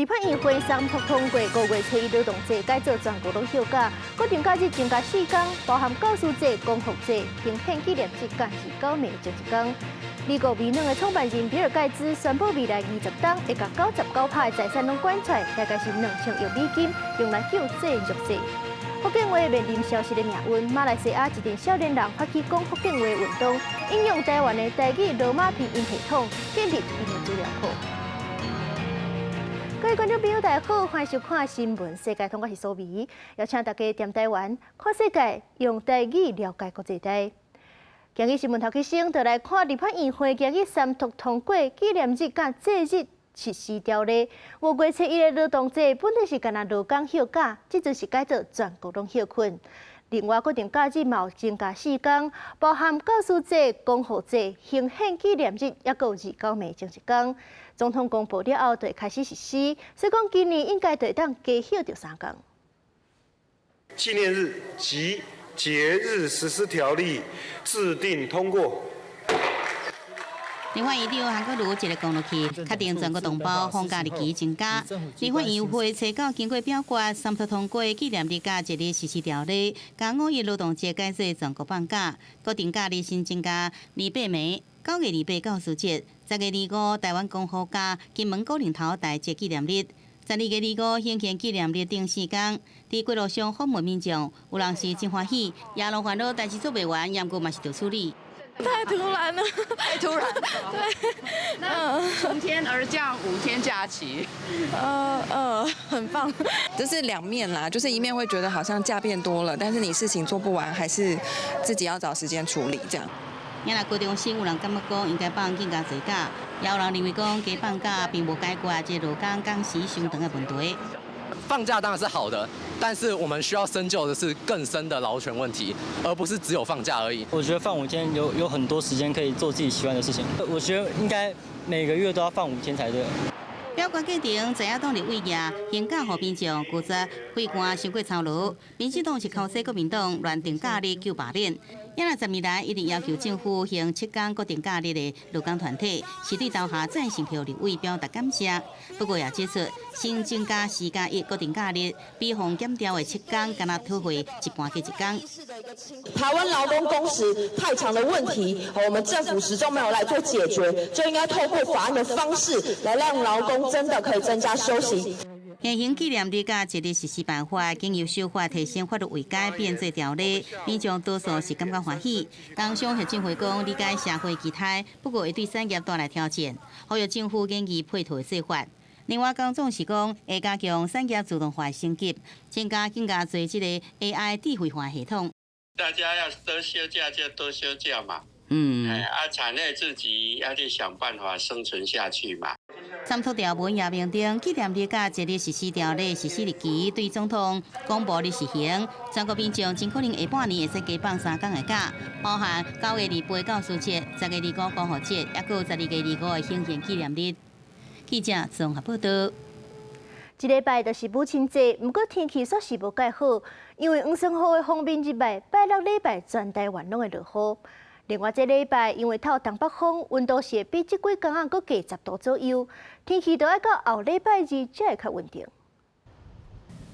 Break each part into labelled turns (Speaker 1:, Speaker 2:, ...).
Speaker 1: 立法院會三讀通過五月初一勞動節改做全國攏休假，國定假日增加四工，包含教師節、光復節、行憲紀念日、佮二九暝前一工。美國微軟的創辦人比爾蓋茨宣布，未來20冬會共99%的財產攏捐出來，大概是2000億美金，用來救濟弱勢。福建話面臨消失的命運，馬來西亞一陣少年人發起講福建話運動，應用台灣的台語羅馬拼音系統，建立𪜶的資料庫。各位觀眾朋友，大家好，歡迎收看《新聞世界通》，我是蘇美，邀請大家踮台灣看世界，用台語了解國際大。今日新聞頭起先，就來看立法院會今日三讀通過紀念日佮節日實施條例。五月初一的勞動節本來是干焦勞工休假，這陣是改做全國攏歇睏。另外，國定假日嘛有增加四工，包含教師節、光復節、行憲紀念日，抑閣有二九暝前一工。總統公布了後，就會開始實施。所以講，今年應該就會當加歇著三工。
Speaker 2: 紀念日及節日實施條例制定通過。
Speaker 3: 立法院長韓國瑜一个講落去，確定全國同胞放假日期增加。立法院會初九經過表決，三讀通過紀念日佮節日實施條例，將五一勞動節改做全國放假，國定假日新增加二八暝、9月28教師節、10月25台灣光復節、金門古寧頭大捷紀念日、12月25行憲紀念日等四工。佇街路上訪問民眾，有人是真歡喜，也攏煩惱代誌做袂完，猶閣嘛是著處理。
Speaker 4: 太突然了，
Speaker 5: 太突然。
Speaker 4: 對，
Speaker 5: 那從天而降5天假期，
Speaker 4: 很棒。
Speaker 6: 這是兩面啦，就是一面會覺得好像假變多了，但是你事情做不完，還是自己要找時間處理這樣。
Speaker 3: 也若高中生有人感覺講應該放更加濟假，也有人認為講加放假並無解決這勞工工時傷長的問題。
Speaker 7: 放假當然是好的，但是我們需要深究的是更深的勞權問題，而不是只有放假而已。
Speaker 8: 我覺得放五天有很多時間可以做自己喜歡的事情。我覺得應該每個月都要放五天才對。
Speaker 3: 表決過程，在野黨立委舉行假予民眾拒絕費官傷過操勞。民進黨是口說國民黨亂定假日救罷免。也若10年來一直要求政府行7工國定假日的勞工團體，是對投下贊成票立委表達感謝。不過也指出，新增加4加1國定假日，比予減掉的七工，干焦討回一半加一工。
Speaker 9: 台灣勞工工時太長的問題，我們政府始終沒有來做解決，就應該透過法案的方式來讓勞工真的可以增加休息。
Speaker 3: 現行紀念日佮節日實施辦法，經由修法提升法律位階變做條例，民眾多數是感覺歡喜。工商協進會講理解社會期待，不過會對產業帶來挑戰，呼籲政府研議配套做法。另外，工總是講會加強產業自動化升級，增加更加濟這個 AI 智慧化系統。
Speaker 10: 大家要多休假就多休假嘛。啊，產業自己要去想辦法生存下去嘛。
Speaker 3: 三讀條文也明定紀念日佮節日實施條例實施日期，對總統公布日實行。全國民眾真可能下半年會使加放三工的假，包含9月28教師節、10月25光復節，抑閣有12月25的行憲紀念日。記者綜合報道。
Speaker 1: 這禮拜就是母親節，毋過天氣煞是無蓋好，因為黃酸雨的鋒面入來，拜六禮拜全台灣攏會落雨。另外，這禮拜因為透東北風，溫度是會比這幾工仔閣低10度左右，天氣都愛到後禮拜二才會較穩定。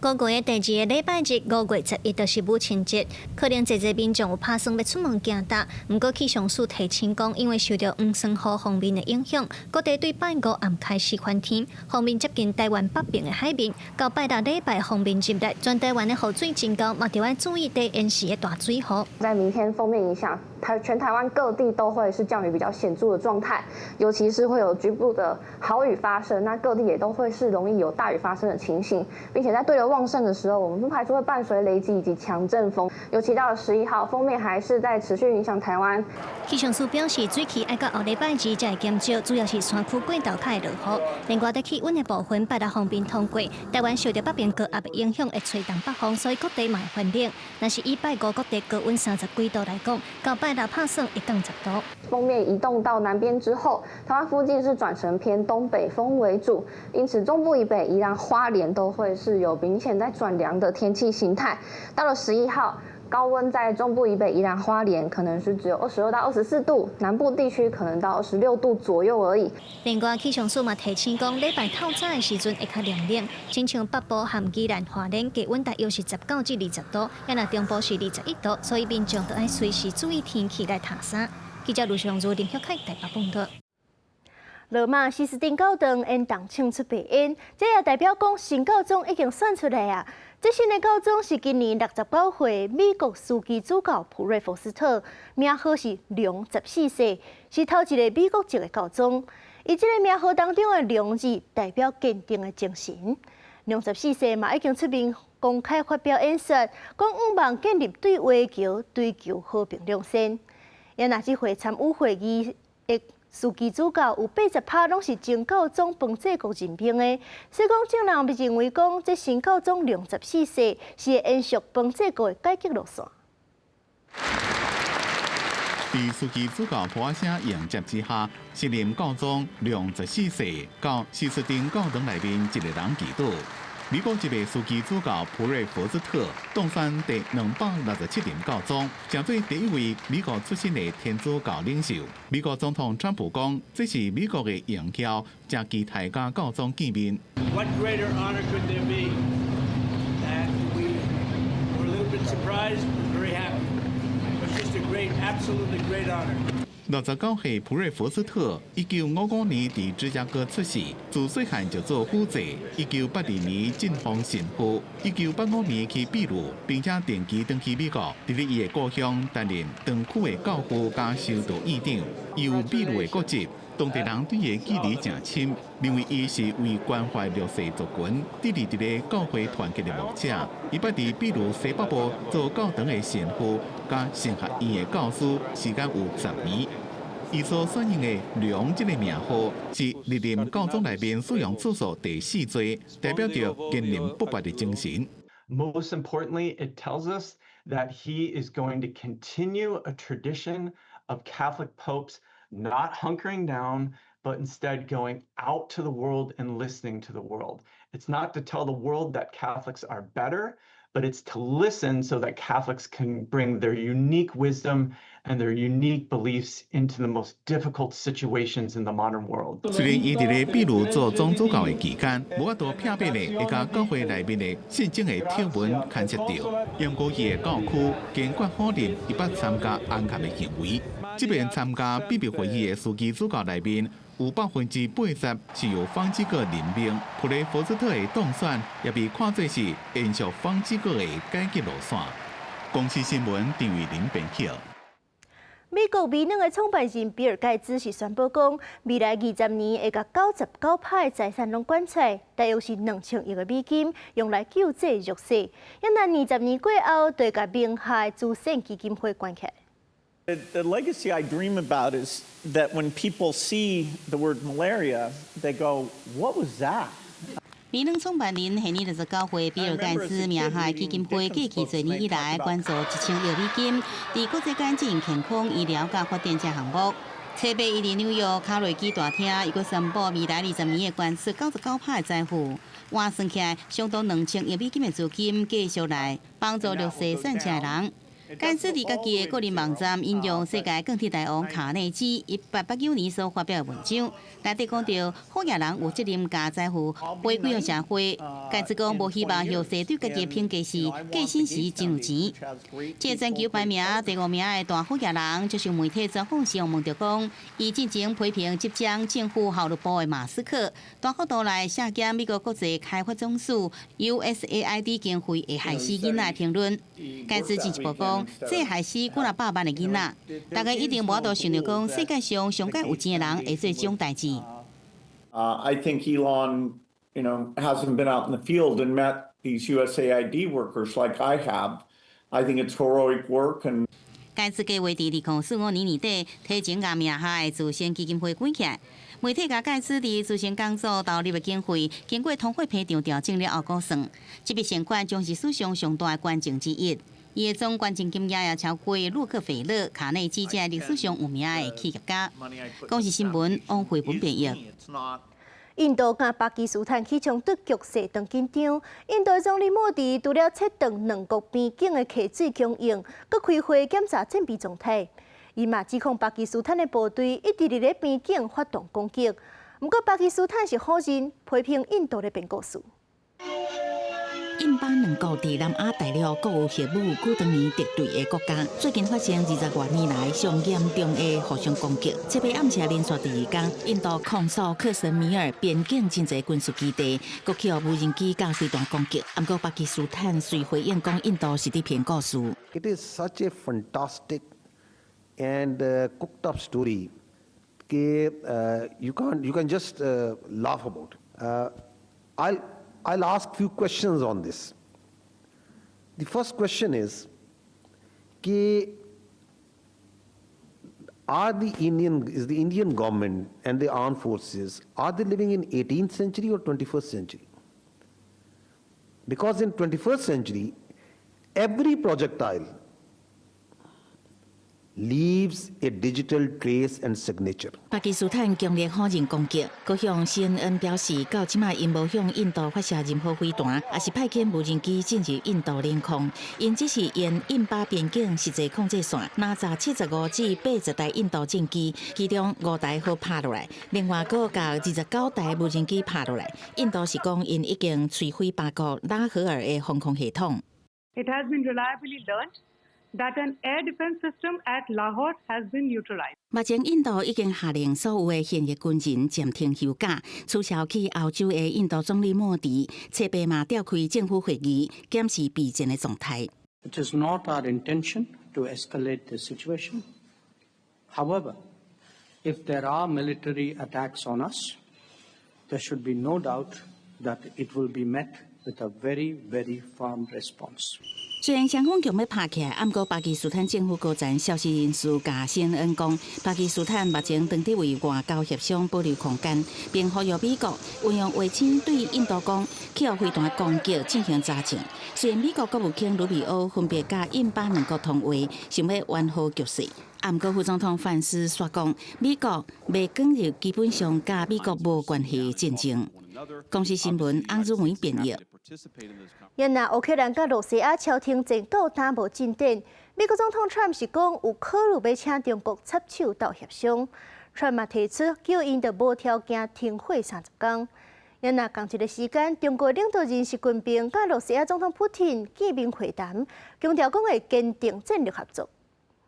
Speaker 11: 五月的第二个禮拜日，5月11，就是母親節，可能濟濟民眾有拍算欲出門行搭。毋過氣象署提醒講，因為受著黃酸雨鋒面的影響，各地對拜五暗開始翻天，鋒面接近台灣北邊的海面，到拜六禮拜鋒面入來，全台灣的雨水真高，嘛著愛注意低延時的大水雨。
Speaker 12: 在明天鋒面影響，全台灣各地都會是降雨比較顯著的狀態，尤其是會有局部的豪雨發生，那各地也都會是容易有大雨發生的情形，並且在對流旺盛的時候，我們不排除會伴隨雷擊以及強陣風。尤其到了11號，鋒面還是在持續影響台灣。
Speaker 11: 氣象署表示，水汽愛到後禮拜二才會減少，主要是山區過晝較會落雨。另外，佇氣溫的部分，拜六鋒面通過，台灣受著北邊高壓的影響，會吹東北風，所以各地嘛會寒冷。若是以拜五各地高溫30幾度來講，到拜六拍算會降10度。
Speaker 12: 鋒面移動到南邊之後，台灣附近是轉成偏東北風為主，因此中部以北、宜蘭花蓮都會是有明顯在轉涼的天氣形態。到了11號，高溫在中部以北、宜蘭花蓮可能是只有22到24度，南部地區可能到26度左右而已。
Speaker 11: 另外，氣象署嘛提醒講，禮拜透早的時陣會較涼冷，親像北部和宜蘭花蓮低溫大約是19至20度，啊若中部是21度，所以民眾都愛隨時注意天氣來疊衫。記者盧尚如、林旭凱台北報道。
Speaker 1: 羅馬西斯汀教堂煙囱衝出白煙，這也代表講新教宗已經選出來啊！這新的教宗是今年69歲美國樞機主教普瑞福斯特，名號是良十四世，是頭一个美國籍的教宗。伊這个名號當中的“良”字，代表堅定的精神。良十四世嘛已經出面公開發表演說，講向望建立對話橋，追求和平兩線。也若這回參與會議的樞機主教有80%攏是前教宗方濟各任命的，所以講眾人被認為講，這新教宗良十四世是會延續方濟各的改革路線。
Speaker 13: 佇樞機主教噗仔聲迎接之下，新任教宗良十四世到西斯汀教堂內面一个人祈禱。美國籍的樞機主教普瑞福斯特當選第267任教宗，成做第一位美國出身的天主教領袖。美國總統川普講，這是美國的榮耀，誠期待佮教宗見面。
Speaker 14: What greater honor could there be? And we were a little bit surprised, but very happy. It's just a great, absolutely great honor.
Speaker 13: 69歲普瑞福斯特，1955年佇芝加哥出世，自細漢就做輔祭。1982年晉封神父，1985年去秘魯，並且定期轉去美國，佇咧伊的故鄉擔任堂區的教父佮修道院長。伊有秘魯的國籍，當地人對伊的記憶誠深，認為伊是為關懷弱勢族群，致力佇咧教會團結的牧者。伊捌佇秘魯西北部做教堂的神父，佮神學院的教師，時間有10年。伊所選用的“良”這个名號，是歷任教宗內面使用次數第四多，代表著堅韌不拔的精神。
Speaker 15: Most importantly, it tells us that he is going to continue a tradition of Catholic popes not hunkering down, but instead going out to the world and listening to the world. It's not to tell the world that Catholics are better, but it's to listen so that Catholics can bring their unique wisdom and their unique beliefs into the most difficult situations in the modern world.
Speaker 13: 雖然伊佇咧秘魯做總主教的期間，無法度避免的會共教會內面的信眾的貼文牽涉著，毋過伊的教區堅決否認伊捌參加紅崁的行為。這遍參加秘密會議的樞機主教內面，有80%是由方濟各任命。普雷福斯特的當選也被看作是延續方濟各的改革路線。公視新聞陳慧琳編輯。
Speaker 1: 美國微軟的創辦人比爾蓋茨是宣布講，未來20年會共99%的財產攏捐出來，大約是2000億個美金，用來救濟弱勢。啊若20年過後，就會共名下的慈善基金會關起來。
Speaker 16: The legacy I dream about is that when people see the word malaria, they go, "What was that?"
Speaker 3: 微軟創辦人現年69歲，比爾蓋茨名下基金會過去濟年以來捐助1000億美金，佇國際間進行健康、醫療佮發展這項目。初八伊佇紐約卡內基大廳，伊閣宣布未來20年會捐出99%的財富，換算起來相當2000億美金的資金，繼續來幫助弱勢散赤的人。蓋茨佇家己的個人網站引用世界鋼鐵大王卡內基1889年所發表的文章，內底講著好額人有責任共財富回饋予社會。蓋茨講無希望後世對家己的評價是過身時真有錢。這个全球排名第五名的大好額人，接受媒體專訪時，問著講，伊進前批評執掌政府效率部的馬斯克，大幅度來削減美國國際開發總署 USAID 經費會害死囡仔的評論。蓋茨進一步講，這害死幾若百萬的囡仔，大家一定無法度想著講，世界上上蓋有錢的人會做這種代誌。
Speaker 16: I think Elon hasn't been out in the field and met these USAID workers like I have. I think it's heroic work and
Speaker 3: 蓋茨計劃佇2045年年底提前共名下的慈善基金會關起來。媒體共蓋茨佇慈善工作投入的經費，經過通貨膨脹調整了後估算，這筆善款將是史上上大的捐贈之一。伊的總捐贈金額也超過洛克菲勒、卡內基這歷史上有名的企業家。公視新聞王慧文編譯。
Speaker 1: 印度佮巴基斯坦起衝突局勢當緊張，印度總理莫迪除了切斷兩國邊境的客水供應，閣開會檢查戰備狀態。伊嘛指控巴基斯坦的部隊一直佇咧邊境發動攻擊，毋過巴基斯坦是否認，批評印度咧編故事。
Speaker 3: 印巴兩國佇南亞大陸各有核武，久當年敵對的國家，最近發生20外年來上嚴重的互相攻擊。這擺暗時連續第二工，印度控訴克什米爾邊境真濟軍事基地，閣予無人機佮飛彈攻擊。毋過巴基斯坦隨回應講，印度是佇編故事。
Speaker 17: It is such a fantastic and cooked up story 嘅 you can just laugh about. I'll ask few questions on this. The first question is, 嘅 is the Indian government and the armed forces, are they living in 18th century or 21st century? Because in 21st century, every projectile leaves a digital trace and signature.
Speaker 3: 巴基斯坦強烈否認攻擊，閣向 CNN 表示，到這擺𪜶無向印度發射任何飛彈，抑是派遣無人機進入印度領空。𪜶只是沿印巴邊境實際控制線，攔截75至80台印度戰機，其中5台予拍落來，另外閣共29台無人機拍落來。印度是講，𪜶已經摧毀巴國拉合爾的防空系統。
Speaker 18: It has been reliably learned that an air defense system at Lahore has been neutralized.
Speaker 3: 目前印度已經下令所有的現役軍人暫停休假，取消去歐洲的印度總理莫迪，初八嘛召開政府會議，檢視備戰的狀態。
Speaker 19: It is not our intention to escalate the situation. However, if there are military attacks on us, there should be no doubt that it will be met with a very, very firm response.
Speaker 3: 雖然雙方強欲拍起來，毋過巴基斯坦政府高層消息人士共 CNN 講，巴基斯坦目前當佇為外交協商保留空間，並呼籲美國運用衛星對印度講予飛彈攻擊進行查證。雖然美國國務卿魯比歐分別佮印巴兩國通話，想欲緩和局勢，毋過副總統范斯煞講，美國袂捲入基本上佮美國無關係的戰爭。公視新聞翁汝梅編譯。
Speaker 1: 因若烏克蘭佮羅西亞調停戰到今無進展，美國總統川普是講有考慮欲請中國插手鬥協商。川普嘛提出叫𪜶著無條件停火30工。因若仝一个時間，中國領導人習近平佮羅西亞總統普廷見面會談，強調講會堅定戰略合作。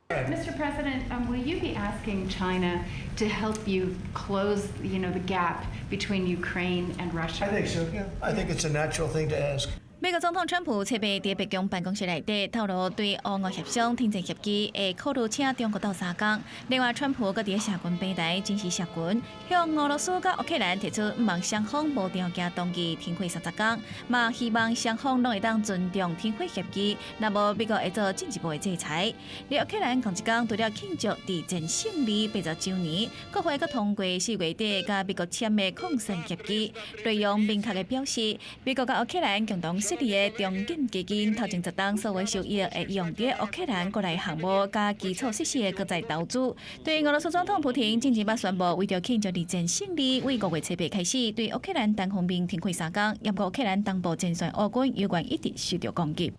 Speaker 20: Mr. President, will you be asking China to help you close the gap between Ukraine and Russia?
Speaker 14: I think so. Yeah, I think it's a natural thing to ask.
Speaker 21: 美國總統川普初八佇白宮辦公室內底透露，對烏俄協商停戰協議會考慮請中國鬥相共。另外，川普閣佇社群平台指示社群，向俄羅斯佮烏克蘭提出，毋望雙方無條件同意停火30工，嘛希望雙方攏會當尊重停火協議，若無美國會做進一步的制裁。佇烏克蘭仝一工，除了慶祝二戰勝利80週年，國會閣通過4月底佮美國簽的礦山協議，內容明確的表示，美國佮烏克蘭共同設立的重建基金，頭前10冬所有收益會用佇烏克蘭國內項目佮基礎設施的國際投資。對俄羅斯總統普廷進前捌宣布，為著慶祝二戰勝利，對5月初八開始對烏克蘭單方面停火3工。毋過烏克蘭東部前線烏軍猶原一直受著攻擊。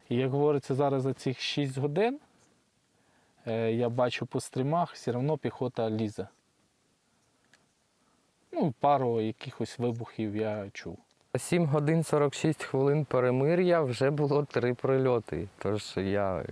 Speaker 22: І як говориться, зараз за цих 6 годин, я бачу по стрімах, все одно піхота лізе. Ну, пару якихось вибухів я чув.
Speaker 23: 7 годин 46 хвилин перемир'я, вже було три прильоти. Тож я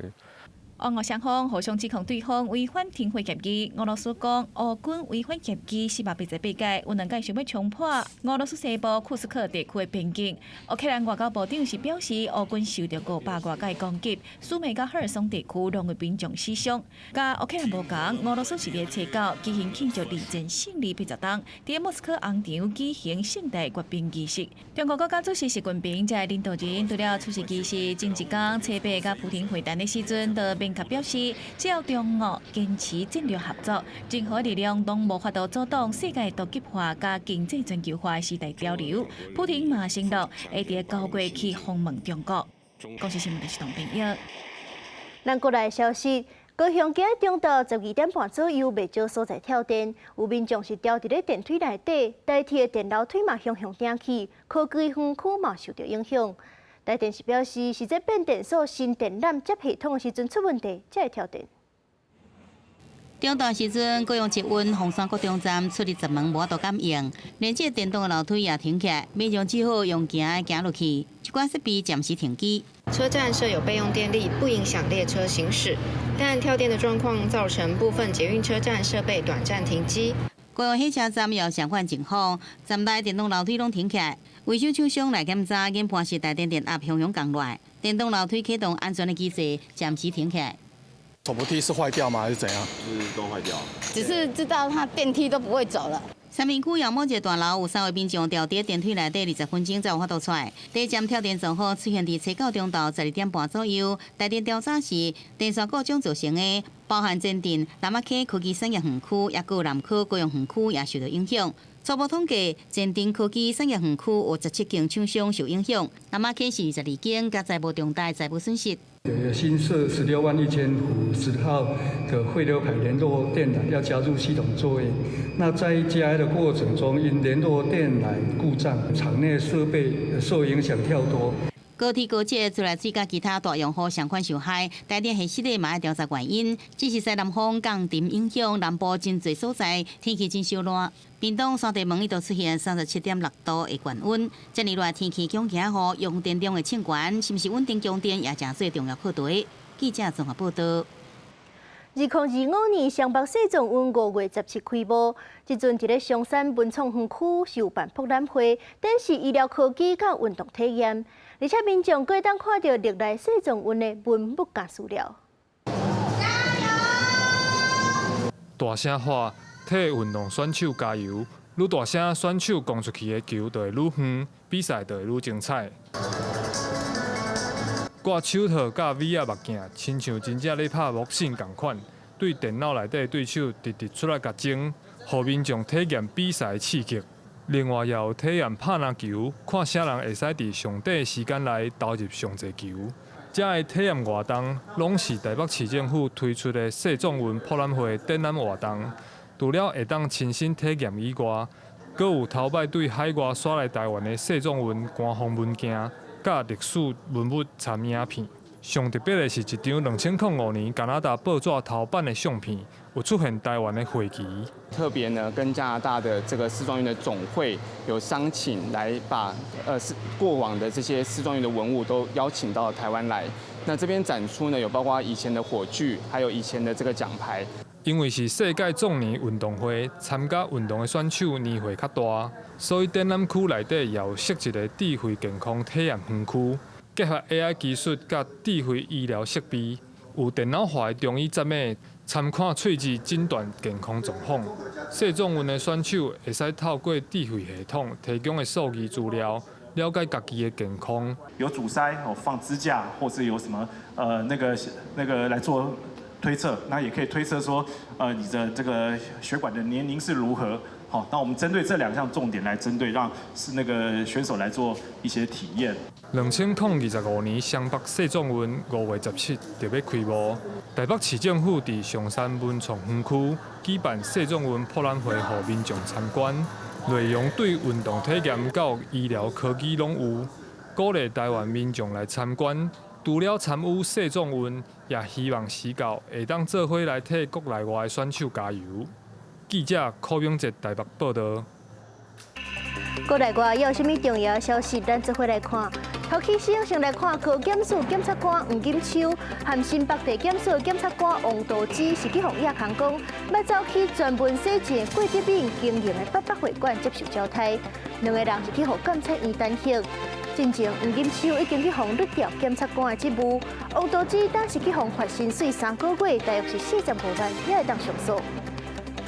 Speaker 21: 烏俄雙方互相指控對方違反停火協議。俄羅斯講烏軍違反協議488擺，有兩擺想欲衝破俄羅斯西部庫斯克地區的邊境。烏克蘭外交部長是表示，烏軍受著500外擺攻擊，蘇梅佮赫爾松地區攏有民眾死傷。佮烏克蘭無仝，俄羅斯是佇初九舉行慶祝二戰勝利80冬，佇莫斯科紅場舉行盛大閱兵儀式。中國國家主席習近平這領導人除了出席儀式，前一工初八佮普廷會談的時陣，就明確表示，只要中俄堅持戰略合作，任何力量攏無法度阻擋世界多極化佮經濟全球化的時代潮流。普廷嘛承諾會佇9月去訪問中國。公視新聞是董編譯。
Speaker 1: 咱國內消息，高雄今日中晝12點半左右，袂少所在跳電，有民眾是牢佇咧電梯內底，台鐵的電樓梯嘛雄雄頂去，科技園區嘛受著影響。台電是表示，是這變電所新電纜接系統的時陣出問題，才會跳電。
Speaker 3: 中晝時陣，高雄捷運鳳山國中站出入閘門無法度感應，連接電動的樓梯也停起來，民眾只好用行的行落去，一寡設備暫時停機。
Speaker 2: 車站設有備用電力，不影響列車行駛，但跳電的狀況造成部分捷運車站設備短暫停機。
Speaker 3: 高雄火車站也有相款情況，站內電動樓梯攏停起來，維修廠商來檢查，研判是台電電壓雄雄降落來，電動樓梯啟動安全的機制暫時停起來。
Speaker 4: 手扶梯是壞掉嗎？還是怎樣？是都壞掉。
Speaker 5: 只是知道它電梯都不會走了。
Speaker 3: 三民區有某一個大樓有三位民眾牢佇電梯內底20分鐘才有法度出來。第一站跳電狀況出現佇初九中晝12點半左右。台電調查時，電線故障造成的，包含前鎮、南仔溪科技產業園區，抑閣有南科高雄園區也受到影響。初步統計，前鎮科技產業園區有17間廠商受影響，南仔溪是22間，加載無重大財務損失。
Speaker 24: 新設16萬1千伏10號的匯流排聯絡電纜要加入系統作業，那在加的過程中，因聯絡電纜故障，廠內設備受影響跳脫。
Speaker 3: 高鐵高鐵自來水佮其他大用戶相款受害，台電系實力嘛愛調查原因。只是西南風降沉影響，南部真濟所在天氣真燒熱。屏東山地門伊都出現37.6度的高溫。這呢熱天氣強行雨，用電量會衝懸，是毋是穩定供電也誠做重要課題。記者綜合報導。
Speaker 1: 2025年雙北世壯運5月17開幕，這陣佇咧松山文創園區是有辦博覽會，展示醫療科技佮運動體驗，而且民眾閣會當看著歷來世壯運的文物佮資料。
Speaker 25: 加油！大聲喊，替運動選手加油！愈大聲，選手攻出去的球就會愈遠，比賽就會愈精彩。掛手套佮 VR 目鏡，親像真正咧拍ボクシング仝款，對電腦內底對手直直出來共爭，予民眾體驗比賽刺激。另外，也有體驗拍籃球，看啥人會使佇上短時間內投入上濟球。這个體驗活動，攏是台北市政府推出的世壯運博覽會展覽活動。除了會當親身體驗以外，閣有頭擺對海外徙來台灣的世壯運官方文件。佮歷史文物參影片，上特別的是一張2005年加拿大報紙頭版的相片，有出現台灣的會旗。
Speaker 26: 特別呢，跟加拿大的這個世壯運的總會有商請，來把是過往的這些世壯運的文物都邀請到台灣來。那這邊展出呢，有包括以前的火炬，還有以前的這個獎牌。
Speaker 25: 因為是世界壯年運動會，參加運動的選手年歲較大，所以展覽區內底也有設一個智慧健康體驗園區，結合 AI 技術佮智慧醫療設備，有電腦化的中醫站的參看喙齒診斷健康狀況。世壯運的選手會使透過智慧系統提供的數據資料，了解家己的健康。
Speaker 27: 有阻塞哦，放支架，或是有什麼那個來做推測，那也可以推測說，你的這個血管的年齡是如何？好，那我們針對這兩項重點來針對，讓是那個選手來做一些體驗。
Speaker 25: 2025年雙北世壯運5月17就欲開幕，台北市政府佇松山文創園區舉辦世壯運博覽會，予民眾參觀，內容對運動體驗到醫療科技攏有，鼓勵台灣民眾來參觀。除了參與世壯運，也希望時到會當做伙來替國內外的選手加油。記者柯永哲台北報導。
Speaker 1: 國內外有啥物重要消息？咱做伙來看。頭起先先來看高檢署檢察官黃錦秋和新北地檢署檢察官王道之是去予亞康講，欲走去專門洗錢郭德敏經營的八八會館接受交代。兩个人是去予監察院彈劾。進前黃錦秋已經去予律調檢察官的職務，王道之當時去予罰薪水3個月，大約是45萬，也會當上訴。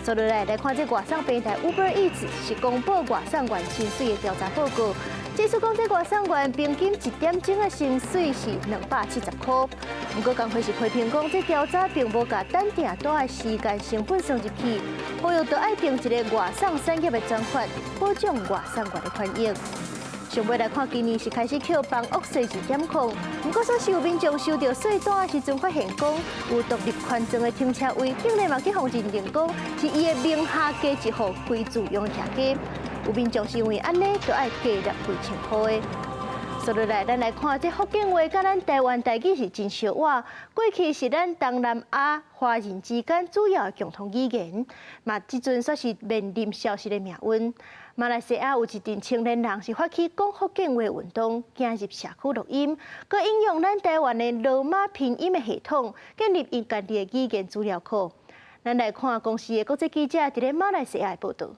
Speaker 1: 接落來來看這外送平台 Uber Eats 是公布外送員薪水的調查報告，指出講這外送員平均一點鐘的薪水是270塊。毋過工會是批評講，這調查並無共等訂單的時間成本算入去，呼籲著愛訂一个外送產業的專法，保障外送員的權益。上尾來看，今年是開始扣房屋稅字檢控，毋過煞是有民眾收到稅單的時陣，發現講有獨立寬敞的停車位，竟然嘛去予認定講是伊的名下加一戶非住用的徛家。有民眾是因為按呢，就愛加納幾千箍的。接落來，咱來看這福建話佮咱台灣台語是真相倚。過去是咱東南亞華人之間主要的共同語言，嘛這陣煞是面臨消失的命運。馬來西亞有一陣青年人是發起講福建話運動，走入社區錄音，閣應用咱台灣的羅馬拼音的系統，建立𪜶家己的語言資料庫。咱來看公視的國際記者佇咧馬來西亞的報導。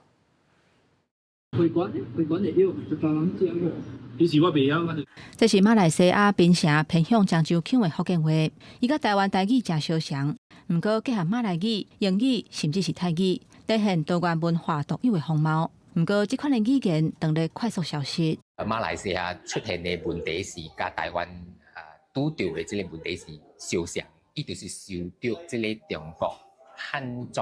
Speaker 6: 會館，會館會曉，就台灣講。其實我袂曉。
Speaker 7: 這是馬來西亞檳城偏鄉漳州腔的福建話，伊佮台灣台語誠相像，毋過結合馬來語、英語，甚至是泰語，體現多元文化獨有的風貌。毋過這款的語言正咧快速消失。
Speaker 8: 馬來西亞出現的問題是佮台灣啊拄著的這個問題是相像，伊就是受著這个中國漢族、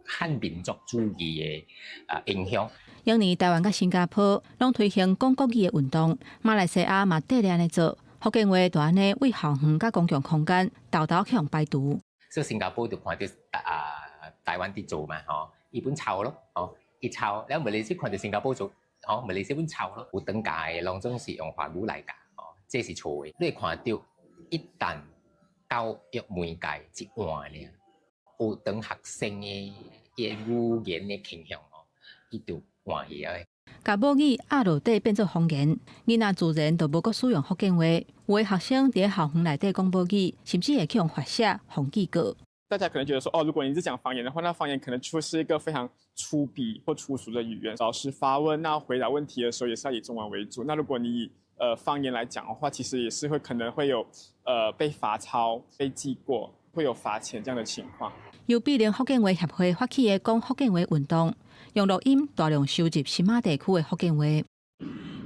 Speaker 8: 漢民族主義的啊影響。
Speaker 7: 當年台灣佮新加坡攏推行講國語的運動，馬來西亞嘛綴咧按呢做，福建話就按呢對校園佮公共空間沓沓去予排除。
Speaker 8: 所以新加坡就看著啊台灣佇做嘛，吼，伊本抄咯，吼，伊抄，了馬來西亞看著新加坡做，吼，馬來西亞本抄咯，有當教的攏總是用華語來教，吼，這是錯的。你會看著一旦教育媒介一換爾，學堂學生的伊的語言的傾向，吼，伊就換去啊。
Speaker 7: 共母語壓落底變做方言，囡仔自然就無閣使用福建話。有的學生佇校園內底講母語，甚至會去予罰寫、予記過。
Speaker 26: 大家可能覺得說，哦，如果你是講方言的話，那方言可能就是一個非常粗鄙或粗俗的語言。老師發問，那回答問題的時候也是要以中文為主。那如果你以方言來講的話，其實也是會可能會有被罰抄、被記過，會有罰錢這樣的情況。
Speaker 7: 由庇靈福建話協會發起的講福建話運動，用錄音大量收集新馬地區的福建話。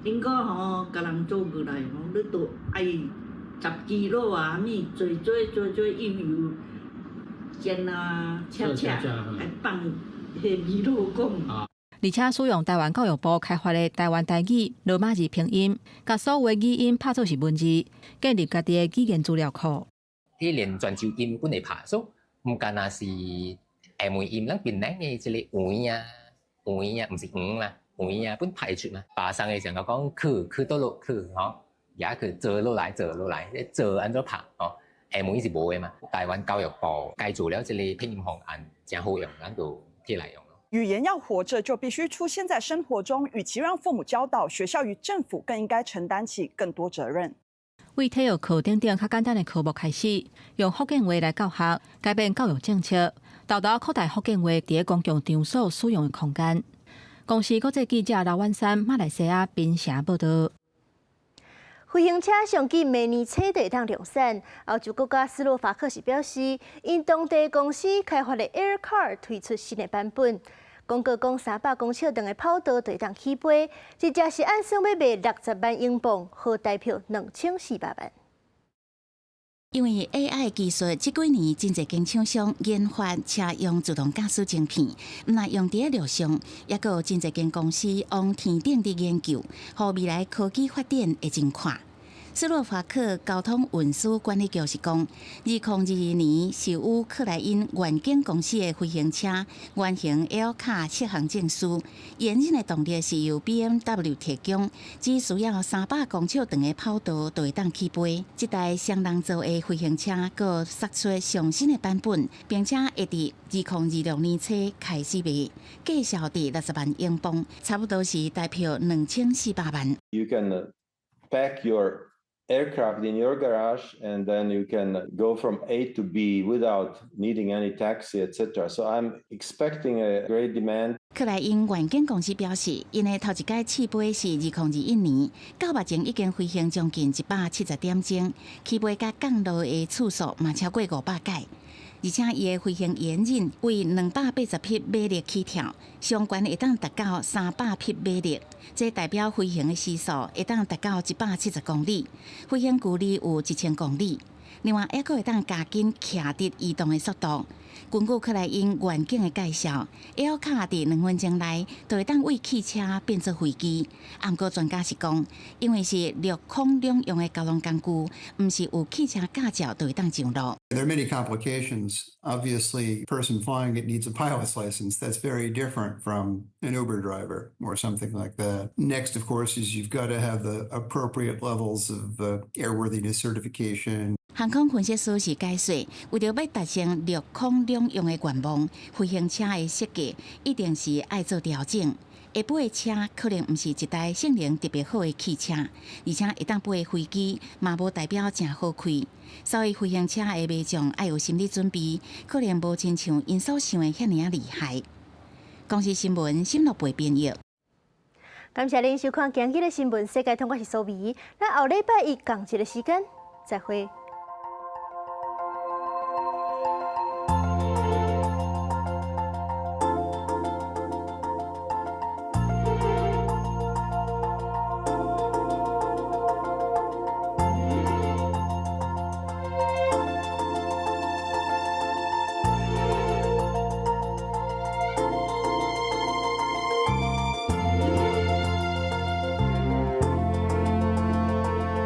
Speaker 9: 頂個吼，共人做過來吼，你都愛十幾路啊，啥物做做做做油油煎啊，切切，來放彼味露講。
Speaker 7: 而且使用台灣教育部開發的台灣台語羅馬字拼音，共所有的語音拍做是文字，建立家己的語言資料庫。
Speaker 8: 伊連泉州音本會拍，所以毋干焦是廈門音，咱檳榔的這个黃啊、黃啊，毋是黃啦，黃啊本拍會出嘛。巴生的時候講去去倒落去吼，也去坐落來坐落來，坐按怎拍吼？廈門是無的嘛。台灣教育部改做了這个拼音方案，誠好用，咱就摕來用。
Speaker 10: 語言要活著，就必須出現在生活中。與其讓父母教導，學校與政府更應該承擔起更多責任。
Speaker 7: 為體育課等等較簡單的科目開始，用福建話來教學，改變教育政策，沓沓擴大福建話佇公共場所使用的空間。公視國際記者劉婉珊，馬來西亞檳城報導。
Speaker 1: 飛行車上緊明年初就會當量產。歐洲國家斯洛伐克是表示，𪜶當地公司開發的 Air Car 推出新的版本，廣告講300公尺長的跑道就會當起飛，這隻是按算欲賣60萬英鎊，合台票2400萬。
Speaker 3: 因為 AI 技術這幾年真濟間廠商研發車用自動駕駛晶片，毋但用佇咧路上，抑閣有真濟間公司往天頂佇研究，予未來科技發展會真快。斯洛伐克交通運輸管理局是講，2022年授予克萊因願景公司的飛行車原型 L 卡適航證書，引擎的動力是由 BMW 提供，只需要300公尺長的跑道就會當起飛。這台雙人座的飛行車閣釋出上新的版本，並且會佇2026年初開始賣，價數佇60萬英鎊，差不多是台票2400萬。
Speaker 11: You can pack your aircraft in your garage and then you can go from A to B without needing any taxi, etc. So I'm expecting a great demand.
Speaker 3: 克萊因願景公司表示，𪜶的頭一擺試飛是2021年，到目前已經飛行將近170點鐘，起飛佮降落的次數嘛超過500擺。而且伊的飛行引擎為280匹馬力起跳，上懸會當達到300匹馬力，這代表飛行的時速會當達到170公里，飛行距離有1000公里。另外猶閣會當加緊徛佇移動的速度。根據克萊因願景的介紹，Aircar 佇2分鐘內就會當為汽車變做飛機。毋過專家是講，因為是陸空兩用的交通工具，毋是有汽車駕照就會當上路。
Speaker 12: There are many complications. Obviously, person flying it needs a pilot's license. That's very different from an Uber driver or something like that. Next, of course, is you've got to have the appropriate levels of airworthiness certification.
Speaker 3: 航空分析師是解說，為著欲達成陸空兩用的願望，飛行車的設計一定是愛做調整。會飛的車可能毋是一台性能特別好的汽車，而且會當飛的飛機嘛無代表誠好開。所以飛行車的民眾愛有心理準備，可能無親像𪜶所想的遐爾仔厲害。公視新聞新樂貝編譯。
Speaker 1: 感謝恁收看今日的新聞世界通，我是蘇美。咱後禮拜一仝一个時間再會。